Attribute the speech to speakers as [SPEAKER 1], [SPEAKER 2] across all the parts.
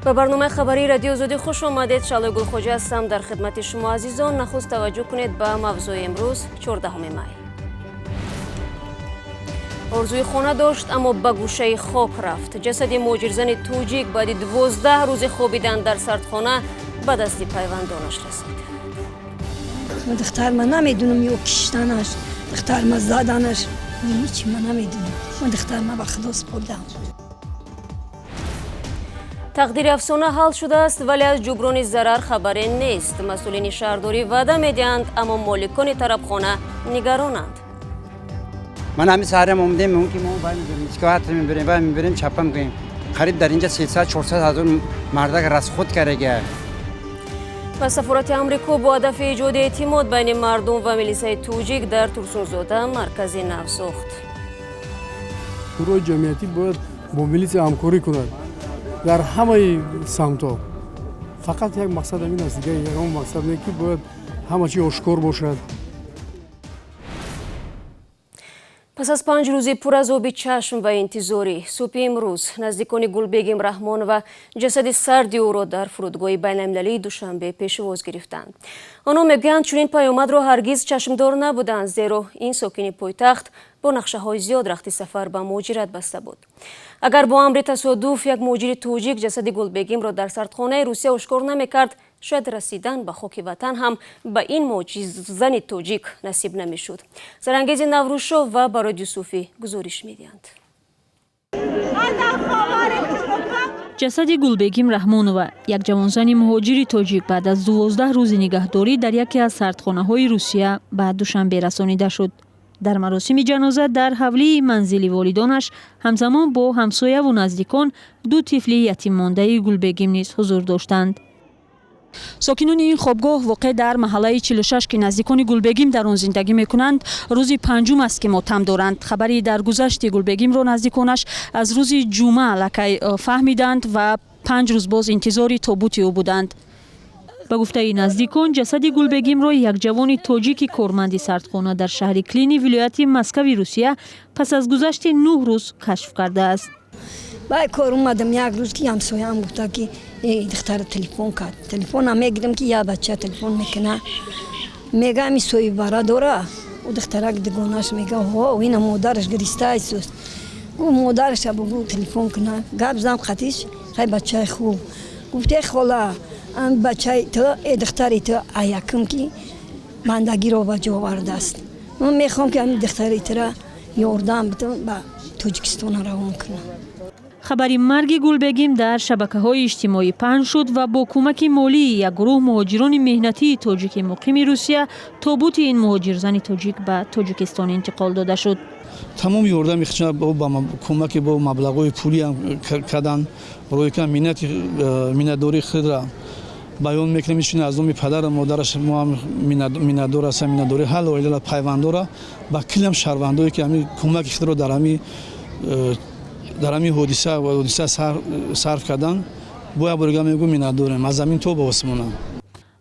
[SPEAKER 1] Ба барномаи хабарии Радиои Озодӣ хуш омадед. Шаълои Гулхоҷа ҳастам, дар хидмати шумо азизон. Нахуст таваҷҷӯҳ кунед ба мавзӯи имрӯз, 14 май. Орзуи хона дошт, аммо ба гӯшаи хок рафт. Ҷасади муҳоҷирзани тоҷик баъди 12 рӯзи хобидан дар сардхона ба дасти пайвандонаш расид.
[SPEAKER 2] Духтар ман намедунам, ё киштанаш, духтар ма заданаш, ҳичи ман намедунам. Ман духтар ма ба Худо супурдам.
[SPEAKER 1] Тақдири афсона ҳал шудааст, вале аз ҷуброни зарар хабаре нест. Масъулини шаҳрдорӣ ваъда медиҳанд, аммо моликони тарабхона нигаронанд.
[SPEAKER 3] Ман ҳамин саҳарам омадем, мумкин мо мискоҳат мебирем ва мебирем, чапа мекунем. Қариб дар инҷа 300 400 ҳазор мардак расход карага.
[SPEAKER 1] Ва сафорати Амрико бо ҳадафи эҷоди эътимод байни мардум ва милисаи тоҷик дар Турсунзода маркази нав сохт.
[SPEAKER 4] Шӯрои ҷамъиятӣ бояд бо милитсия ҳамкорӣ кунад дар ҳамаи самтҳо. Фақат як мақсад ҳамин аст, дигар ягон мақсад не, ки бояд ҳама чи ошкор бошад.
[SPEAKER 1] Пас аз 5 рӯзи пур аз оби чашм ва интизорӣ, субҳи имрӯз наздикони Гулбегим Раҳмонова ҷасади сарди ӯро дар фурудгоҳи байналмилалии Душанбе пешвоз гирифтанд. Онҳо мегӯянд, чунин паёмадро ҳаргиз чашмдор набуданд, зеро ин сокини пойтахт бо нақшаҳои зиёд рахти сафар ба муҳоҷират баста буд. Агар бо амри тасодуф як муҳоҷири тоҷик ҷасади Гулбегимро дар сардхонаи Русия ошкор намекард, шояд расидан ба хоки ватан ҳам ба ин муҳоҷирзани тоҷик насиб намешуд. Зарангези Наврӯзшоҳ ва Бароди Юсуфӣ гузориш медиҳанд.
[SPEAKER 5] Ҷасади Гулбегим Раҳмонова, як ҷавонзани муҳоҷири тоҷик, баъд аз 12 рӯзи нигаҳдорӣ дар яке аз сардхонаҳои Русия ба Душанбе расонида шуд. Дар маросими ҷаноза дар ҳавлии манзили волидонаш ҳамзамон бо ҳамсояву наздикон ду тифли ятиммондаи Гулбегим низ ҳузур доштанд. Сокинони ин хобгоҳ, воқеъ дар маҳаллаи 46, ки наздикони Гулбегим дар он зиндагӣ мекунанд, рӯзи панҷум аст, ки мотам доранд. Хабари даргузашти Гулбегимро наздиконаш аз рӯзи ҷумъа аллакай фаҳмиданд ва 5 рӯз боз интизори тобути ӯ буданд. Ба гуфтаи наздикон, ҷасади Гулбегимро як ҷавони тоҷики корманди сардхона дар шаҳри Клини вилояти Москави Русия пас аз гузашти 9 рӯз кашф кардааст.
[SPEAKER 2] Бай кор омадам як рӯз, ки ҳамсояам гуфта, ки духтара телефон кард. Телефонам мегирам, ки як бача телефон мекуна, мега, ами соҳиббара дора. Ӯ духтарак дугонаш мега, ҳо, ина модараш гиристаисост. Гу модараша бугу телефон куна. Гап зам қатиш, хай, бачаи хуб. Гуфте, хола, ам бачаи ту, э духтари ту аякум ки бандагиро ба ҷо овардааст. Ман мехоҳам, ки ами духтари тура ёрдам бидам, ба Тоҷикистона равон кунам.
[SPEAKER 5] Хабари марги Гулбегим дар шабакаҳои иҷтимоӣ паҳн шуд ва бо кӯмаки молии як гурӯҳ муҳоҷирони меҳнатии тоҷики муқими Русия тобути ин муҳоҷирзани тоҷик ба Тоҷикистон интиқол дода шуд.
[SPEAKER 6] Тамоми ёрдами худшона ба кӯмаки бо маблағҳои пулиам карданд. Барои ки миннатдории худра баён мекунем. Инчунин аз номи падару модараш мо ҳам миннатдор ҳастам, миннатдории ҳал оилала, пайвандора, ба куллиам шаҳрвандое, ки ҳамин кӯмаки худро дар ҳамин ҳодиса сарф кардан. Бо як бор дигар мегӯм, миннатдорем аз замин то ба осмона.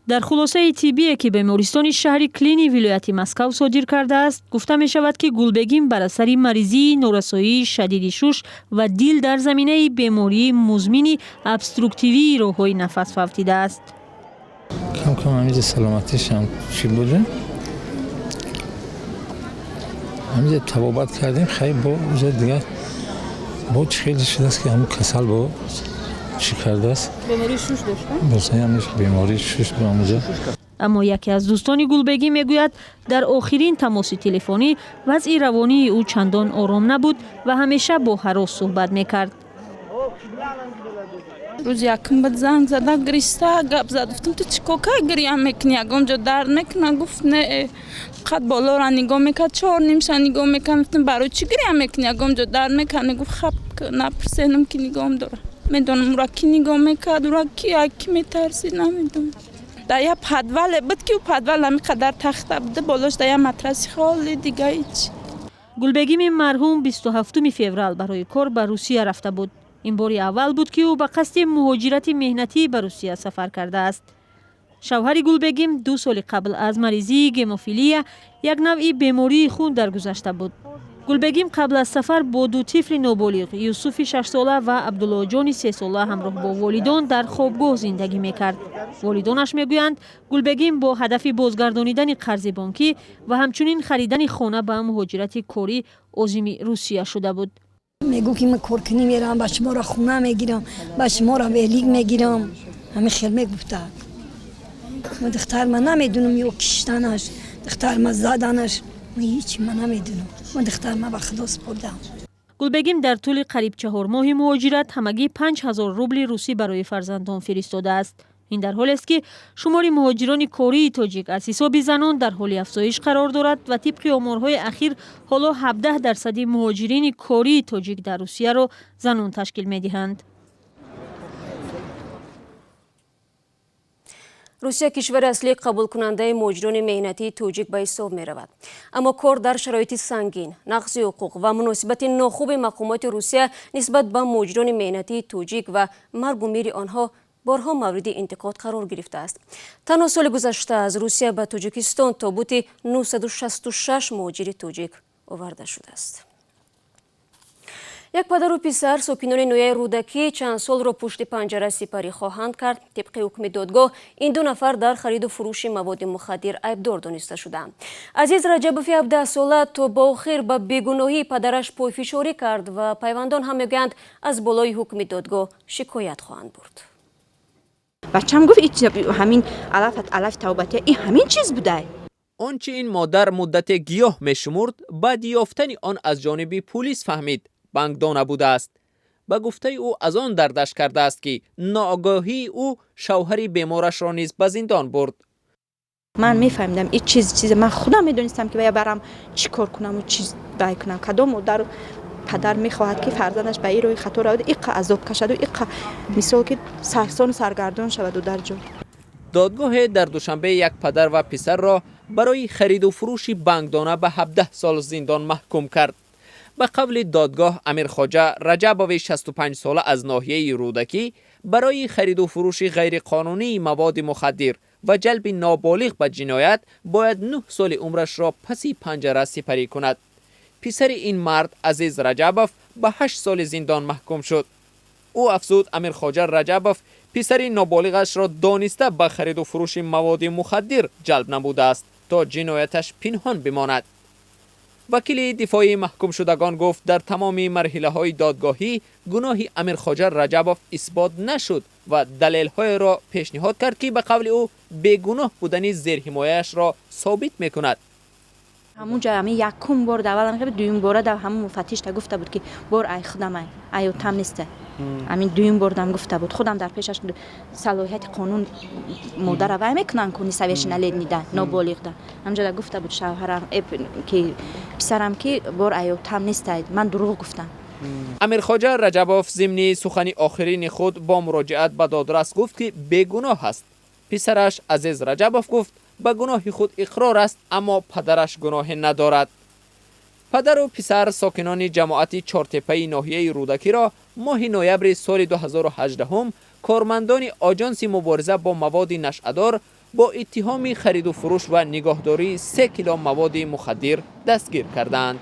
[SPEAKER 5] Дар хулосаи тиббие, ки бемористони шаҳри Клини вилояти Москав содир кардааст, гуфта мешавад, ки Гулбегим бар асари маризии норасоии шадиди шуш ва дил дар заминаи бемории музмини обструктивии роҳҳои нафас фавтидааст.
[SPEAKER 7] Кам кам ҳамиҷа саломатишам чӣ буда, ҳамиҷа табобат кардем. Хай, бо уҷа дигар бо чӣ хеле шудааст, ки ҳамун касал бо чӣ кардааст.
[SPEAKER 5] Бемории шуш дошта.
[SPEAKER 7] Ҳамиш бемории шуш бо ҳамуҷа.
[SPEAKER 5] Аммо яке аз дӯстони Гулбегӣ мегӯяд, дар охирин тамоси телефонӣ вазъи равонии ӯ чандон ором набуд ва ҳамеша бо ҳарос суҳбат мекард.
[SPEAKER 8] Рӯзи якум бад занг зада, гириста гап зад. Гуфтам, ту чӣ кор кай гиря мекунӣ, ягон ҷо дард мекуна? Гуфт, не. Қад болоро нигоҳ мекард, чор нимша нигоҳ мекард. Гуфтам, барои чӣ гиря мекунӣ, ягон ҷо дард мекард? Мегуфт, хап, напурсенам, ки нигоҳам дора. Медонам, ура кӣ нигоҳ мекард, ура ки ки метарсид, намедонам. Дар як подвале буд, ки ӯ подвал ҳами қадар тахта буда, болош дар як матраси холи, дига ҳеч.
[SPEAKER 5] Гулбегими марҳум 27 феврал барои кор ба Русия рафта буд. Ин бори аввал буд, ки ӯ ба қасди муҳоҷирати меҳнатӣ ба Русия сафар кардааст. Шавҳари Гулбегим 2 соли қабл аз маризии гемофилия, як навъи бемории хун, даргузашта буд. Гулбегим қабл аз сафар бо ду тифли ноболиғ, Юсуфи 6-сола ва Абдуллоҷони 3-сола, ҳамроҳ бо волидон дар хобгоҳ зиндагӣ мекард. Волидонаш мегӯянд, Гулбегим бо ҳадафи бозгардонидани қарзи бонкӣ ва ҳамчунин харидани хона ба муҳоҷирати корӣ озими Русия шуда буд.
[SPEAKER 2] Мегӯ ки ман коркунӣ меравам, ба шуморо хона мегирам, ба шуморо велик мегирам. Ҳамин хел мегуфта. Ма духтар ма намедунам, ё киштанаш, духтар ма заданаш, ма ҳеҷ ма намедунам. Ма духтар ма ба Худо супурдам.
[SPEAKER 5] Гулбегим дар тӯли қариб 4 моҳи муҳоҷират ҳамагӣ 5000 рубли русӣ барои фарзандон фиристодааст. Ин дар ҳолест, ки шумори муҳоҷирони кории тоҷик аз ҳисоби занон дар ҳоли афзоиш қарор дорад ва тибқи оморҳои ахир ҳоло 17% муҳоҷирини кории тоҷик дар Русияро занон ташкил медиҳанд.
[SPEAKER 1] Русия кишвари аслии қабулкунандаи муҳоҷирони меҳнатии тоҷик ба ҳисоб меравад. Аммо кор дар шароити сангин, нақзи ҳуқуқ ва муносибати нохуби мақомоти Русия нисбат ба муҳоҷирони меҳнатии тоҷик ва маргу мири онҳо борҳо мавриди интиқод қарор гирифтааст. Танҳо соли гузашта аз Русия ба Тоҷикистон тобути 966 муҳоҷири тоҷик оварда шудааст. Як падару писар, сокинони ноҳияи Рӯдакӣ, чанд солро пушти панҷара сипарӣ хоҳанд кард. Тибқи ҳукми додгоҳ, ин ду нафар дар хариду фурӯши маводи мухаддир айбдор дониста шуданд. Азиз Раҷабови 17-сола то ба охир ба бегуноҳии падараш пойфишорӣ кард ва пайвандон ҳам мегӯянд, аз болои ҳукми додгоҳ шикоят хоҳанд бурд.
[SPEAKER 9] Бачам гуфт, ҳамин алафат алаф тавбатия, ин ҳамин чиз будай.
[SPEAKER 10] Он чи ин модар муддате гиёҳ мешумурд, баъди ёфтани он аз ҷониби пулис фаҳмид, бангдона будааст. Ба гуфтаи ӯ, аз он дардаш кардааст, ки ноогоҳии ӯ шавҳари беморашро низ ба зиндон бурд.
[SPEAKER 9] Ман мефаҳмидам, ин чиз чизе ман худам медонистам, ки бая барам чӣ кор кунаму чиз бай кунам. Кадом модару падар мехоҳад, ки фарзандаш ба ин роҳи хато равад, иққа азоб кашаду иққа мисол ки сарсону саргардон шаваду дар ҷо.
[SPEAKER 10] Додгоҳе дар Душанбе як падар ва писарро барои хариду фурӯши бангдона ба 17 сол зиндон маҳкум кард. Ба қавли додгоҳ, Амирхоҷа Раҷабови 65-сола аз ноҳияи Рӯдакӣ барои хариду фурӯши ғайриқонунии маводи мухаддир ва ҷалби ноболиғ ба ҷиноят бояд 9 соли умрашро паси панҷара сипарӣ кунад. Писари ин мард, Азиз Раҷабов, ба 8 соли зиндон маҳкум шуд. Ӯ афзуд, Амирхоҷа Раҷабов писари ноболиғашро дониста ба хариду фурӯши маводи мухаддир ҷалб намудааст, то ҷинояташ пинҳон бимонад. Вакили дифоии маҳкумшудагон гуфт, дар тамоми марҳилаҳои додгоҳӣ гуноҳи Амирхоҷа Раҷабов исбот нашуд ва далелҳоеро пешниҳод кард, ки ба қавли ӯ бегуноҳ будани зерҳимояашро собит мекунад.
[SPEAKER 9] Ҳамун ҷо ҳамин якум бор давалам, дуюм бора да ҳамун муфаттишта гуфта буд, ки бор ай худам ай, ай отам неста. Ҳамин дуюм бор дам гуфта буд. Худам дар пешаш салоҳияти қонун модара вай мекунанд ку несовершеннолетний да, ноболиғ да. Ҳамҷо да гуфта буд шавҳарам, ки писарам, ки бор ай отам неста, ман дурӯғ гуфтам.
[SPEAKER 10] Амирхоҷа Раҷабов зимни сухани охирини худ бо муроҷиат ба додрас гуфт, ки бегуноҳ аст. Писараш Азиз Раҷабов гуфт, ба гуноҳи худ иқрор аст, аммо падараш гуноҳе надорад. Падару писар, сокинони ҷамоати Чортепаи ноҳияи Рӯдакиро моҳи ноябри соли 2018 кормандони Оҷонси мубориза бо маводи нашъадор бо иттиҳоми хариду фурӯш ва нигоҳдории 3 кило маводи мухаддир дастгир кардаанд.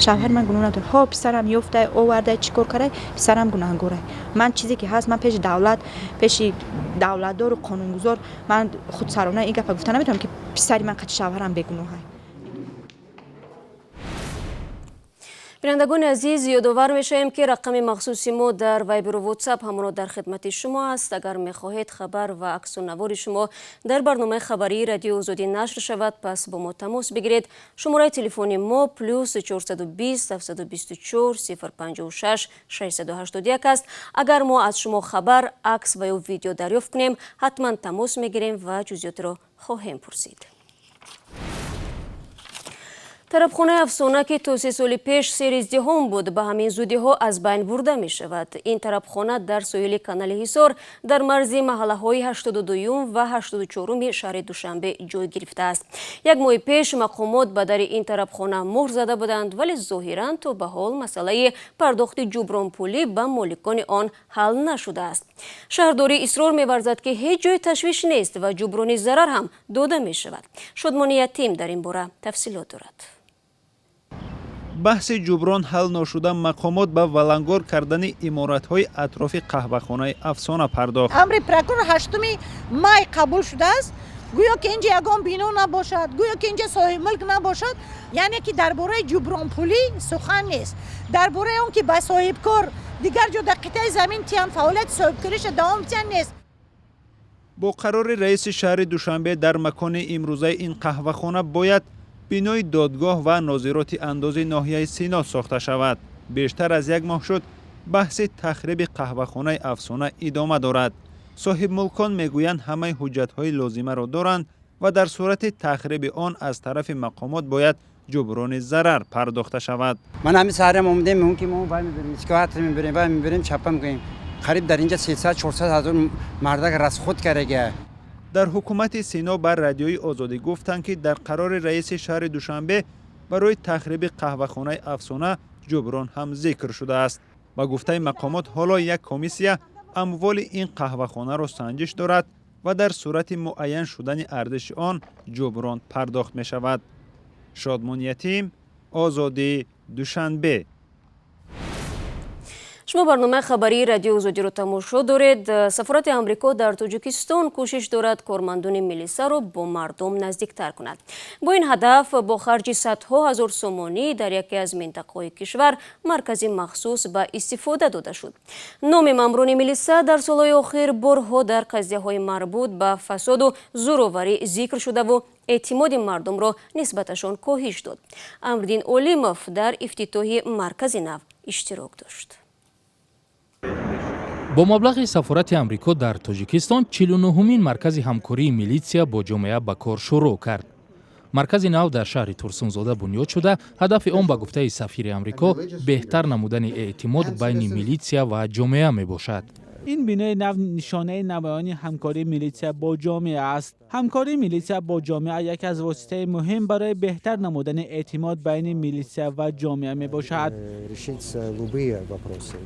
[SPEAKER 9] Шавҳари ман гуноҳ надорад. Ҳо, писарам ёфтай, овардай, чӣ кор кардай, писарам гунаҳгорай. Ман чизе ки ҳаст, ман пеши давлат, пеши давлатдору қонунгузор ман худсарона ин гапа гуфта наметавонам, ки писари ман қати шавҳарам бегуноҳай.
[SPEAKER 1] Бинандагони азиз, ёдовар мешавем, ки рақами махсуси мо дар Вайберу Ватсап ҳамоно дар хидмати шумо аст. Агар мехоҳед хабар ва аксу навори шумо дар барномаи хабарии Радиои Озодӣ нашр шавад, пас бо мо тамос бигиред. Шумораи телефони мо плюс 420 724 056 681 аст. Агар мо аз шумо хабар, акс ва ё видео дарёфт кунем, ҳатман тамос мегирем ва ҷузъиётро хоҳем пурсид. Тарабхонаи Афсона, ки то 3 соли пеш сери издиҳом буд, ба ҳамин зудиҳо аз байн бурда мешавад. Ин тарабхона дар соҳили канали Ҳисор, дар марзи маҳаллаҳои 82-юм ва 84-уми шаҳри Душанбе ҷой гирифтааст. Як моҳи пеш мақомот ба дари ин тарабхона муҳр зада буданд, вале зоҳиран то ба ҳол масъалаи пардохти ҷубронпулӣ ба моликони он ҳал нашудааст. Шаҳрдорӣ исрор меварзад, ки ҳеҷ ҷои ташвиш нест ва ҷуброни зарар ҳам дода мешавад. Шодмони Ятим дар ин бора тафсилот дорад.
[SPEAKER 11] Баҳси ҷуброн ҳал ношуда, мақомот ба валангор кардани иморатҳои атрофи қаҳвахонаи Афсона пардохт.
[SPEAKER 12] Амри прокурор 8 май қабул шудааст. Гӯё ки инҷа ягон бино набошад, гӯё ки инҷа соҳибмулк набошад. Яъне ки дар бораи ҷубронпулӣ сухан нест, дар бораи он ки ба соҳибкор дигар ҷо дар қитъаи замин тиҳанд, фаъолияти соҳибкориша давом тиҳанд, нест.
[SPEAKER 11] Бо қарори раиси шаҳри Душанбе, дар макони имрӯзаи ин қаҳвахона бояд бинои додгоҳ ва нозироти андози ноҳияи Сино сохта шавад. Бештар аз як моҳ шуд, баҳси тахриби қаҳвахонаи Афсона идома дорад. Соҳибмулкон мегӯянд, ҳамаи ҳуҷҷатҳои лозимаро доранд ва дар сурати тахриби он аз тарафи мақомот бояд ҷуброни зарар пардохта шавад.
[SPEAKER 3] Ман ҳамин саҳарам омадем, мумкин мо вай мебирем, экскаватор мебирем, вай мебирем, чапа мекунем. Қариб дар инҷа 300-400 ҳазор мардак расход карага.
[SPEAKER 11] Дар ҳукумати Сино ба Радиои Озодӣ гуфтанд, ки дар қарори раиси шаҳри Душанбе барои тахриби қаҳвахонаи Афсона ҷуброн ҳам зикр шудааст. Ба гуфтаи мақомот, ҳоло як комиссия амволи ин қаҳвахонаро санҷиш дорад ва дар сурати муайян шудани арзиши он ҷуброн пардохт мешавад. Шодмон Ятим, Озодӣ, Душанбе.
[SPEAKER 1] Шумо барномаи хабарии Радиои Озодиро тамошо доред. Сафорати Амрико дар Тоҷикистон кӯшиш дорад кормандони милисаро бо мардум наздиктар кунад. Бо ин ҳадаф бо харҷи садҳо ҳазор сомонӣ дар яке аз минтақаҳои кишвар маркази махсус ба истифода дода шуд. Номи мамурони милиса дар солҳои охир борҳо дар қазияҳои марбут ба фасоду зӯроварӣ зикр шудаву эътимоди мардумро нисбаташон коҳиш дод. Амриддин Олимов дар ифтитоҳи маркази нав иштирок дошт.
[SPEAKER 13] Бо маблағи сафорати Амрико дар Тоҷикистон 49-ҳумин маркази ҳамкории милитсия бо ҷомеа ба кор шурӯъ кард. Маркази нав дар шаҳри Турсунзода бунёд шуда, ҳадафи он, ба гуфтаи сафири Амрико, беҳтар намудани эътимод байни милитсия ва ҷомеа мебошад.
[SPEAKER 14] Ин бинои нав нишонаи намоёни ҳамкории милитсия бо ҷомеа аст. Ҳамкории милитсия бо ҷомеа яке аз воситаи муҳим барои беҳтар намудани эътимод байни милитсия ва ҷомеа мебошад.
[SPEAKER 15] Любые вопросы.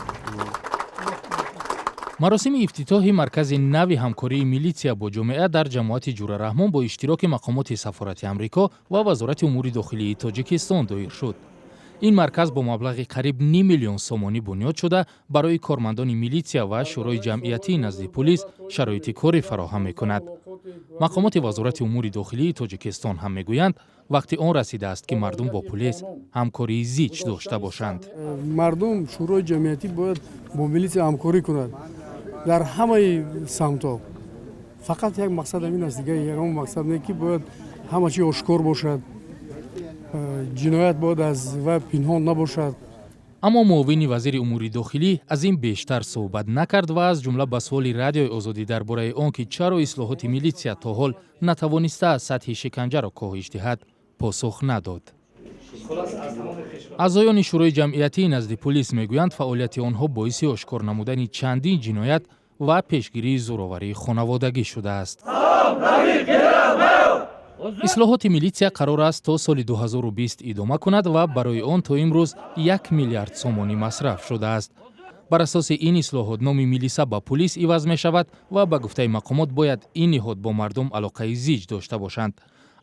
[SPEAKER 13] Маросими ифтитоҳи маркази нави ҳамкории милитсия бо ҷомеа дар ҷамоати Ҷуралраҳмон бо иштироки мақомоти сафорати Амрико ва Вазорати умури дохилии Тоҷикистон доир шуд. Ин марказ бо маблағи қариб ним миллион сомонӣ бунёд шуда, барои кормандони милитсия ва шӯрои ҷамъиятии назди пулис шароити корӣ фароҳам мекунад. Мақомоти Вазорати умури дохилии Тоҷикистон ҳам мегӯянд, вақти он расидааст, ки мардум бо пулис ҳамкории зич дошта бошанд.
[SPEAKER 4] Мардум, шӯрои ҷамъиятӣ бояд бо милитсия ҳамкорӣ кунад дар ҳамаи самтҳо. Фақат як мақсад ҳамин аст, дигар ягон мақсад не, ки бояд ҳама чи ошкор бошад, ҷиноят бояд аз вай пинҳон набошад.
[SPEAKER 13] Аммо муовини вазири умури дохилӣ аз ин бештар суҳбат накард ва аз ҷумла ба суоли Радиои Озодӣ дар бораи он ки чаро ислоҳоти милитсия то ҳол натавонистааст сатҳи шиканҷаро коҳиш диҳад, посух надод. Аъзоёни шӯрои ҷамъиятии назди пулис мегӯянд, фаъолияти онҳо боиси ошкор намудани чандин ҷиноят ва пешгирии зӯроварии хонаводагӣ шудааст. Ислоҳоти милитсия қарор аст то соли 2020 идома кунад ва барои он то имрӯз 1 миллиард сомонӣ масраф шудааст. Бар асоси ин ислоҳот номи милиса ба пулис иваз мешавад ва ба гуфтаи мақомот бояд ин ниҳод бо мардум алоқаи зич дошта бошанд.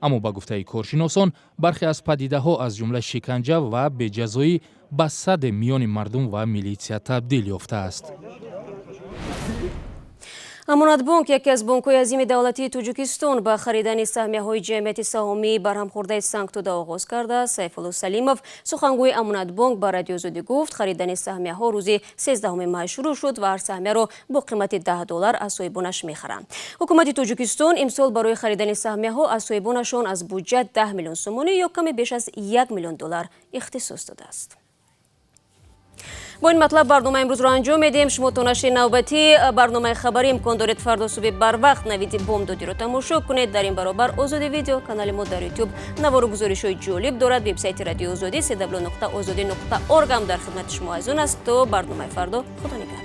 [SPEAKER 13] Аммо ба гуфтаи коршиносон, бархе аз падидаҳо, аз ҷумла шиканҷа ва беҷазоӣ, ба садде миёни мардум ва милитсия табдил ёфтааст.
[SPEAKER 1] Амонатбонк, яке аз бонкҳои азими давлатии Тоҷикистон, ба харидани саҳмияҳои ҷамъияти саҳомии барҳамхӯрдаи Сангтуда оғоз кардааст. Сайфулло Салимов, сухангӯи Амонатбонк, ба Радиои Озодӣ гуфт, харидани саҳмияҳо рӯзи 13 май шурӯъ шуд ва ҳар саҳмияро бо қимати 10 доллар аз соҳибонаш мехаранд. Ҳукумати Тоҷикистон имсол барои харидани саҳмияҳо аз соҳибонашон аз буҷа 10 миллион сомонӣ ё каме беш аз 1 миллион доллар ихтисос додааст. Бо ин матлаб барномаи имрӯзро анҷом медиҳем. Шумо то нашри навбатии барномаи хабарӣ имкон доред фардо субҳи барвақт навиди бомдодиро тамошо кунед. Дар ин баробар Озодӣ Видео, канали мо дар Ютуб, навору гузоришҳои ҷолиб дорад. Вебсайти Радиои Озодӣ cw.ozodi.org ҳам дар хидмати шумо азизон аст. То барномаи фардо, худо нигаҳдор.